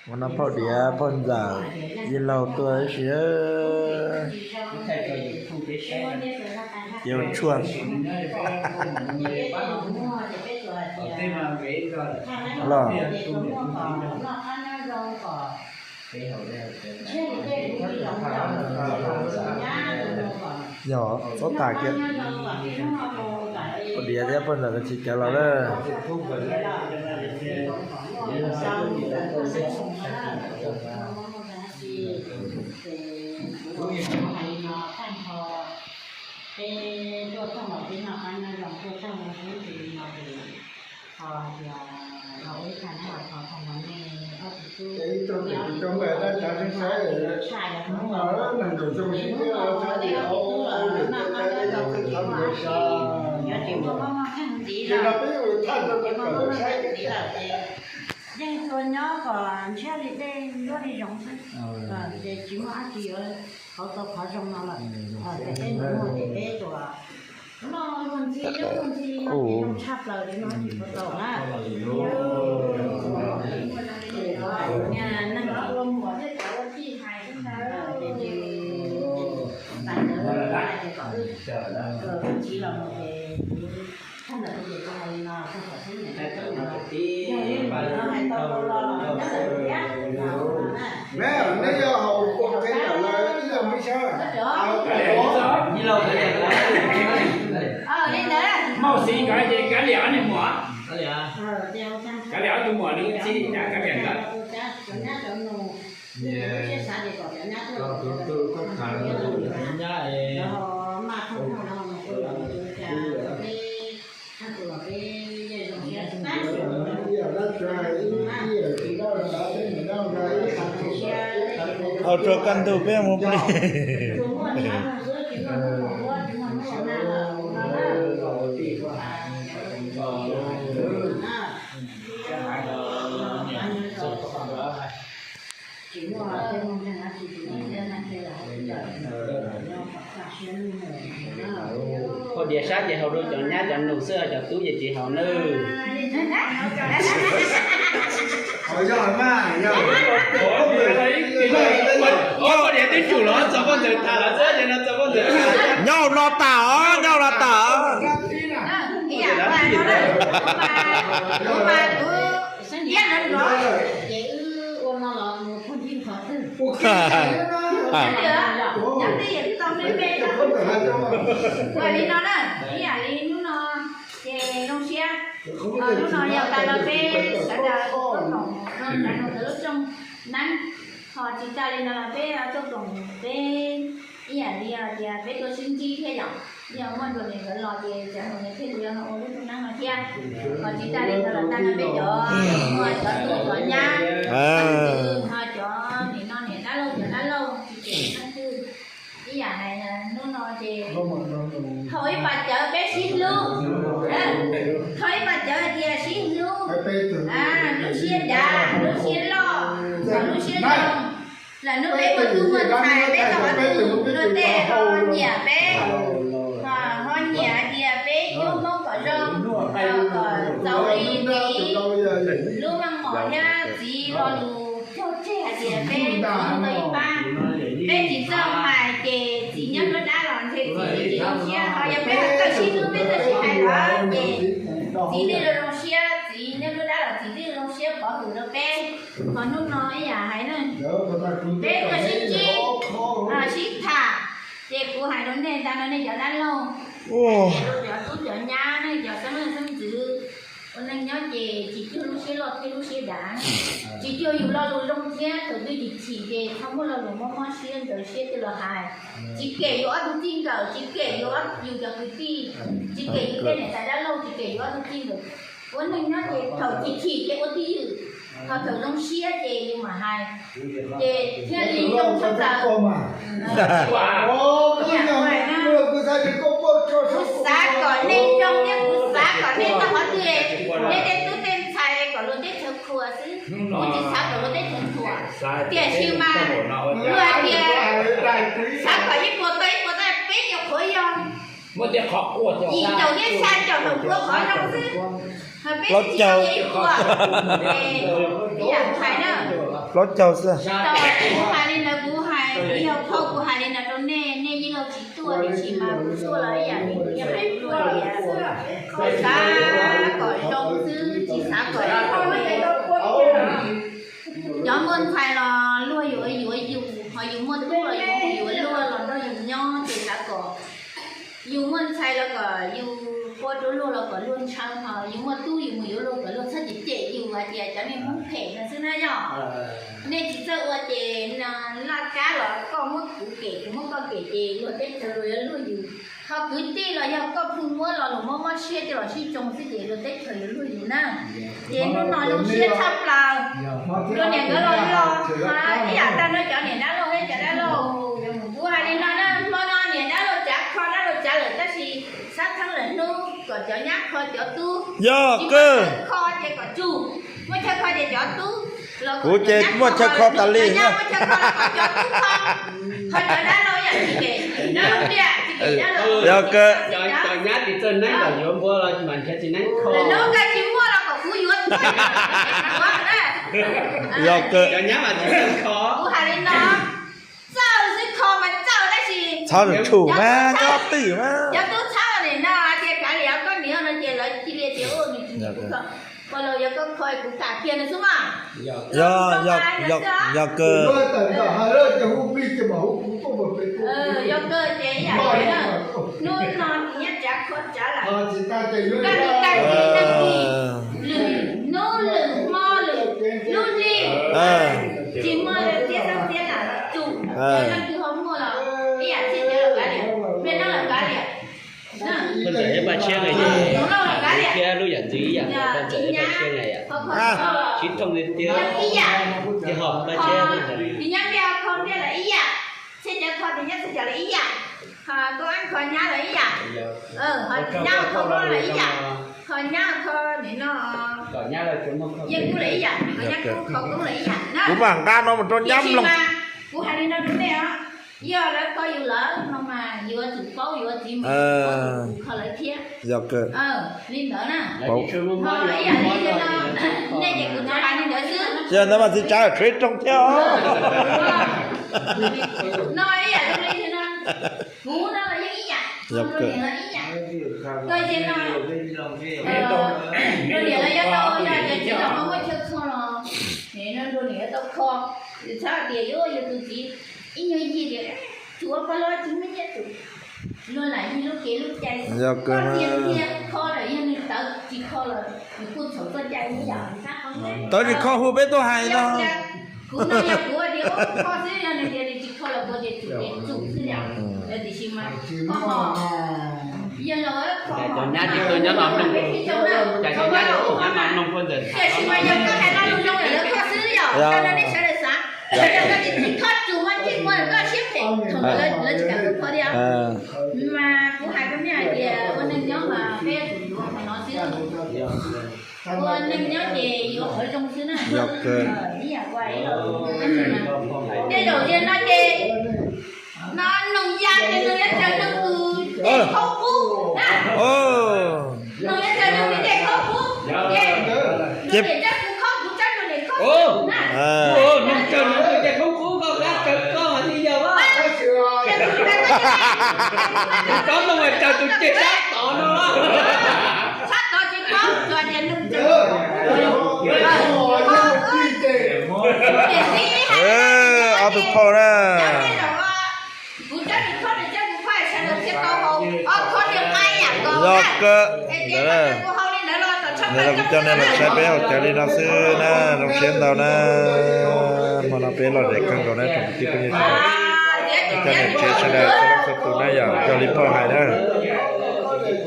Ua no phauj diav phauj ntxawm, yij laug tuaj ib si. Ces ua tshuaj. Los yog txhob tham kiag. Phauj diav thiab phauj ntxawm tsis cawv los lawm. Yeej tsuas nyob kom ntshiab li dej nruab li zoov xwb, ces tsis muaj dab tsi yuav qauv tau qhov zoo no lawm. Ces peb mus muag ces peb tsuas noj luag ntxhi nyob luag ntxhi li no ces zoo tshaj plaws li no tsis tau tau na. Neeg ua muam thiab cov ua tij hais xwb ntag, ces txais ntawd ces kom wb tsiv los mus ces kuv thaij ntawm kuv ces kuv hais li no txog thaum xub niam yog li ntawd no hais tau tau los los nyob ntawm thiab. Neb yog haus ua qe ntawm lawv ib yog Hmoob Xyooj. Li ntawd Mauj Xis nkawd ces kav liam ob niag muam, kav liam ob tug muam nws txib nyab kav liam ntawd. Haus rau kaj ntug peb mus plig. Haus diav sab ces haus rau cov nyab cov nus xwb, cov tub ces tsis haus nawb. Haus diav twb tsum los txog poj ntxawg tham los xwb, ces no txog poj ntxawg tham. Nyob no tas os, nyob no tas os. Li no na, ib yam li hnub no ces zoo siab, hnub no yog tas los peb sawv daws tuaj koom rau cov nus nkawd lub rooj neeb, ho tsis tas li no los peb tuaj koom peb ib yam li tias peb tuaj sib ntsib thiab yom. Yog muaj nrog nkawd los ces cov nus nkawd thiaj li ua lub rooj neeb no thiab. Ho tsis tas li no los tag no peb cov, ho cov tub cov nyab, ho cov niam no niam dab laug cov dab laug tsis phem leej twg. Ib yam hais hnub no ces thov ib pas cawv peb sib hlub, thov ib pas cawv tias sib hlub, lub siab dav, lub siab loj, lub siab zoo. Lawm hnub peb muaj tub muaj ntxhais peb txhob ua tub luag tej ho nyiam peb, ho nyiam hais tias peb cuab Hmoob kom zoo, kom txaus li txiv lub meej mom thiab txiv lo lus cog tseg hais tias peb txiv tau ib pab. Peb tsis txawj hais ces txiv nyob nruab dab los ntshe txiv tsis zoo siab, ho yog peb txawj sib hlub peb txawj sib hais los ces txiv thiaj li zoo siab, txiv nyob nruab dab los txiv thiaj li zoo siab pov hwm rau peb. Ho hnub no ib yam hais ne, peb tuaj sib ntsib, sib tham, ces kuv hais rau nej ntag no nej cov dab laug, cov tub cov nyab nej cov xeeb leej xeeb ntxwv, ua neej nyob ces tsis cuag lub siab loj thiab lub siab dav, tsis cuag yus lo lus zoo thiab thaum twg chim chim ces txhob muaj lo lus mob mob siab ntxhov siab coj los hais. Tsis kem yus ob tug txij nkawm, tsis kem yus, yus cov kwv tij, tsis kem yus tej niam tais dab laug, tsis kem yus ob tug txij nkawm. Ua neej nyob ces thaum chim chim ces ua twj ywm, ho thaum zoo siab ces yus mam hais, ces thiaj li zoo tshaj plaws. Kuv xav kom nej zoo thiab kuv xav kom nej txoj qhov twg, nej tej tub tej ntxhais kom luag teb chaws khuam xwb, kuv tsis xav kom luag teb chaws khuam. Tiam sis mas luag hais tias xav kom ib puas tau ib puas tau, peb nyuam qhuav yog yim caum thiab xya caum thaum kua qhov zoo xwb, peb tsis yog ib puas. plaub caug xwb. Kuv hais li ntawd, kuv hais, yog qhov kuv hais li ntawd rau nej, nej yeej laus tsis tuaj, tiam sis mas kuv tuaj los ib yam li kuv yeej hais luag tias, xav kom zoo xwb tsis xav kom cov muaj ntxhais los luag yuav yuav yus, ho yus muaj tub los yus yuav luag los nrog yus nyob, ces xav kom yus muaj ntxhais los kom yus ua rau luag los kom luag ntshaw, ho yus muaj tub yus mus yuav luag kom luag txhob cem cem yus hais tias cov niag Hmoob phem no xwb na yom. Nej tsis txawj ua ces laj kab los koj muab kuv kem kuv muab koj kem ces luag teb chaws luag yuav luag yus. Ho kwv tij los yog koj pheej muab lo lus mob mob siab coj los sib tsoo xwb ces luag teb chaws yuav luag yus na. Ces hnub no zoo siab tshaj plaws, luag niam nkawd los los ib yam tag nrho cov niam dab laug thiab cov dab laug. Kuv hais li no na, hmo no niam dab laug tsav kho dab laug tsav lawm tab sis sab theeb lawm hnub kom cov nyab kho cov tub. Yog kawg. Kho ces kom tsum, muaj chaw kho ces cov tub los kom cov nyab kho. Kuv ces muaj chaw kho tas li na. Muaj chaw kho los kom cov tub kho. Ho cov dab laug yam tsis kem, dab laug tiag tsis kem dab laug. Yog kawg. Cov nyab tsis txawj neeb los yuav npua los mas nrhiav tsis neeb kho. Lawv nug koj tsis muaj los kom kuv yuav tsis muaj na. Yog kawg. Cov nyab mas tsis txawj kho. Kuv hais li no, txawj xwb kho mas txawj tab sis txhob tshum mas nyob twj mas. Cov tub txhab nim no hais tias kav liam koj niam no ces lawv cia li tias nws tsis nyiam kuv kho. Ua los yog koj kho kuv kam kiag no xwb mas. Yog, yog kawg. Yog kawg ces ib yam li na, hnub no tsis nyob tsav kho tsav lawm, koj tus kab tis neeg tis, lwm hnub lwm hmo lwm lub hli, tsis muaj txiab xeeb txiab lam los tsum, yog leej twg ho muaj los ib yam txhij cov lawm kav liam, me no lawm kav liam. Paj Ntxawm thiab Paj Tshiab na, thiab lub yam ntxwv ib yam, Paj Ntxawm thiab Paj Tshiab na yom. Sib thooj li tiag, tiag ho Paj Tshiab. Tis nyob ntiaj kho ntiaj lawm ib yam, txhij cov kho tis nyob txhij cov lawm ib yam, koj kho nyab lawm ib yam, ho nyab kho koj lawm ib yam, kho nyab kho nim no yeej kub lawm ib yam, kho nyab kub kho kub lawm ib yam na. Kuv mam nqa no mus rau nyab mloog. Kuv hais li no rau nej os, yog lawv kho yus lawm no mas yuav tsum paub yuav txiv mus kho lawv thiab. Yog kawg. Li ntawd na. Ho ib yam li no, nej ces kuv tsuas hais li ntawd xwb. Yog ntawd mas txiv tsav tshuav ib rooj thiab os. No ib yam li no, kuv no los yeej ib yam, ib yam. Koj ces no, rau niam lawv yuav tau, yog tias tsis tau muaj chaw kho los, no rau niam yuav tau kho. Txhob tias yuav yus tus txiv ib nyuag yig tias tsuav pab los tsis muaj nyiaj tus, luag lam yig lub kev lub cai. Koj tias tias kho lawm yog nws tawv tsis kho los nws kuj txhaum txoj cai ib yam. Tawv tsis kho hu peb tuaj hais no. Kuv no yog kuv tias kho xwb, yog nws tias nws tsis kho los kuv tias tsum ces tsum xwb yom. Tiam sis mas koj ho yog los kho, cov nyab tsis tuaj nyob no mloog, cov nyab tsis tuaj nyob no mloog Paj Ntxawm. Tiam sis mas yog koj hais lo lus zoo lawm lawv kho xwb yom, koj no nej sawv daws xav. Yog koj tsis kho tsum mas tsis muaj koj siab phem, thaum ntawd lawv tsis kam koj kho thiab. Mas kuv hais rau nej hais tias ua neeg nyob mas peb yuav qhov no xwb. Ua neeg nyob ces yuav qhov zoo xwb na. Ib yam ua ib los, tej zaum tias no ces no noog ya ces noog yuav raws noog tus tej khaub qub na. Noog yuav raws noog tus tej khaub qub, ces luag niam raws kuv khaub kuv raws luag niam khaub na. Noog raws noog tus tej khaub qub koj kav raws koj mas li yog. Koj noog raws tus ceg sab tod no. Sab tod tsis paub, tsuas tias noog raws. Ob tug phauj na. Yog kawg ntawd na. Ntawd los kuv coj nej los saib peb hauv cawv li no xwb na, zoo siab ntau na. Hmo no peb lom zem kawg nkaus na tsoom kwv tij phooj ywg sawv daws, cov niam tsev sawv daws txhua leej txhua tus na yom, yog li phauj hais na.